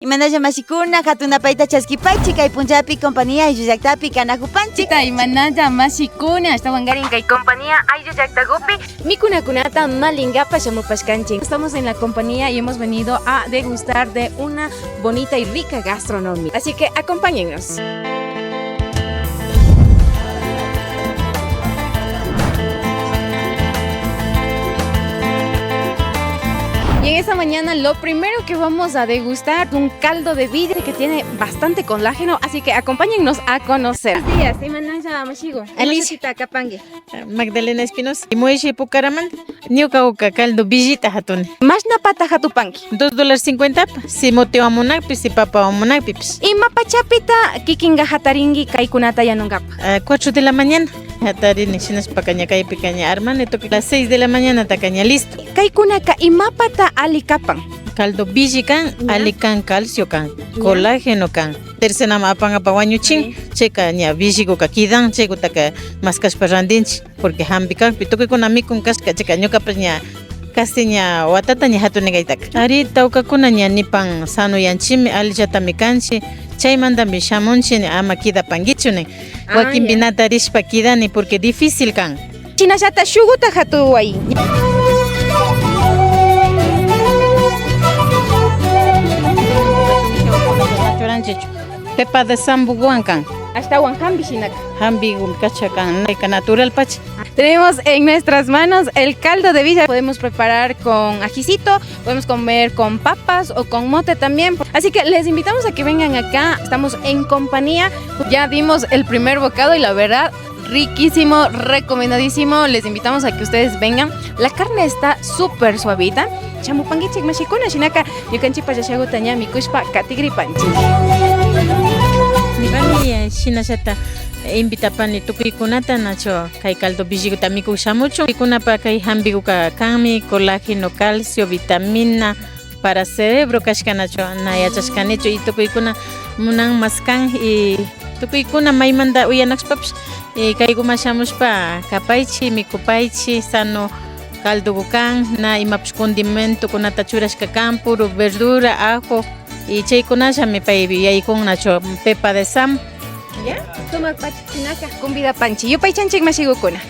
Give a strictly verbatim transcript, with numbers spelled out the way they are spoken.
Imanalla mashikuna, hatun napayta chaskipaychi kay punllapi compañía ayllu llaktapi kanakupanchi. Imanalla mashikuna, ashtawankarin kay compañía ayllu llaktakupi mikunakunata mallinkapa shamupashkanchi. Estamos en la compañía y hemos venido a degustar de una bonita y rica gastronomía. Así que acompáñennos. Y en esta mañana lo primero que vamos a degustar un caldo de villa que tiene bastante colágeno, así que acompáñennos a conocer. Buenos días, imanalla mashiku. Alicia. Imashuti kapanki? Magdalena Espinosa. Muelle Pucaramanta. Ñuka uka caldo villita hatuni. Mashnapata hatupanki? Dos dólares cincuentapa. Si motewan munakpi, si papawan munakpipish. Ima pachapita kikinka hatarinki kaykunata yanunkapa? Ah, cuatro de la mañana. Hatarini, shinashpaka ña kaypika ña armani tukuy. Las seis de la mañanataka ña listo. Kaykunaka imapata alli kapan? Caldo villi kan, ya, alli kan, calcio kan, ya, colágeno kan. Tercenaman apankapa wañuchin, sí, chayka ña villikuka kidan, chaykutaka maskashpa rantinchik, porque hampi kakpi tukuykuna mikun kashka, chayka ñukapash ña casi ña watata ña hatuni kaytaka. Ari, tawkakuna ña nipan sanoyanchikmi, allillatami kanchik, chaymantami shamunchik, ama kidapankichu nin. Ah, wakinpinata rishpa kidani, porque difícil kan. Shinallata shukuta hatuway. Churanchikchu. Pepa de sambukuwan kan. Ashtawan hampi shinaka. Hampi kacha kan, nayka natural pacha. Tenemos en nuestras manos el caldo de villa. Podemos preparar con ajicito, podemos comer con papas o con mote también. Así que les invitamos a que vengan acá. Estamos en compañía. Ya dimos el primer bocado y la verdad, riquísimo, recomendadísimo. Les invitamos a que ustedes vengan. La carne está súper suavita. Shamupankichik mashikuna, shinaka ñukanchikpa llashakutaña mikushpa katigripanchik. Nipani, eh, shinallata invitapani tukuykunata, nachu kay caldo villikuta mikuk shamuchun. Tukuykunapa kay hampikuka kanmi colágeno, calcio, vitamina, para cerebro kashkanachu na yachashkanichu, y tukuykuna munan maskan, y tukuykuna maymanta uyanakushpapish, y kaykuman shamushpa kapaychik, mikupaychik, sano caldoku kan, na imapish condimentokunata churashka kan, puro verdura, ajo, y chaykunallami pay yaykun nachu, pepa de sam. Ya, sumak pachak shinaka convidapanchik, yupaychanchik mashikukuna.